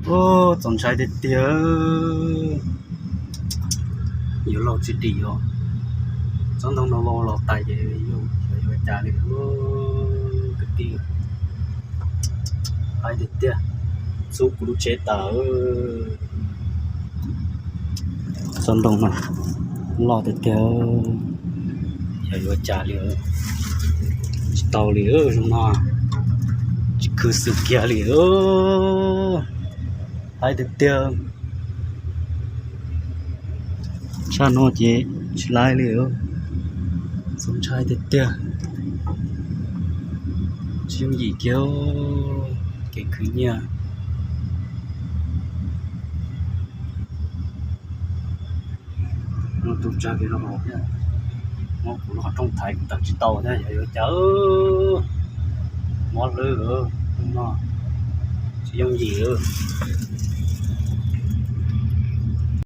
Txaus ntshai tiag tiag. Yuav laug tsis dim os. Tsob ntoo no vau los tas ces yuav ua cas li kwv tij. Ntshai tiag tiag. Txhub kuv lub tsheb tas. Tsob ntoo no loj tiag tiag. Yog yuav ua cas li. Tsis tau li zoo no. Tsis khwv xwm kiag li. Ntshai tiag tiag. Tshaj no ces tsis laib li. Txaus ntshai tiag tiag. Tsis yooj yim kiag kev khwv nyiaj. Muab tus tsag kiag rau hauv thiab. Muab kuv lub qhov rooj thaiv kuv tawm tsis tau thiab, yog yuav cas. Mob lwb no. Tsis yooj yim.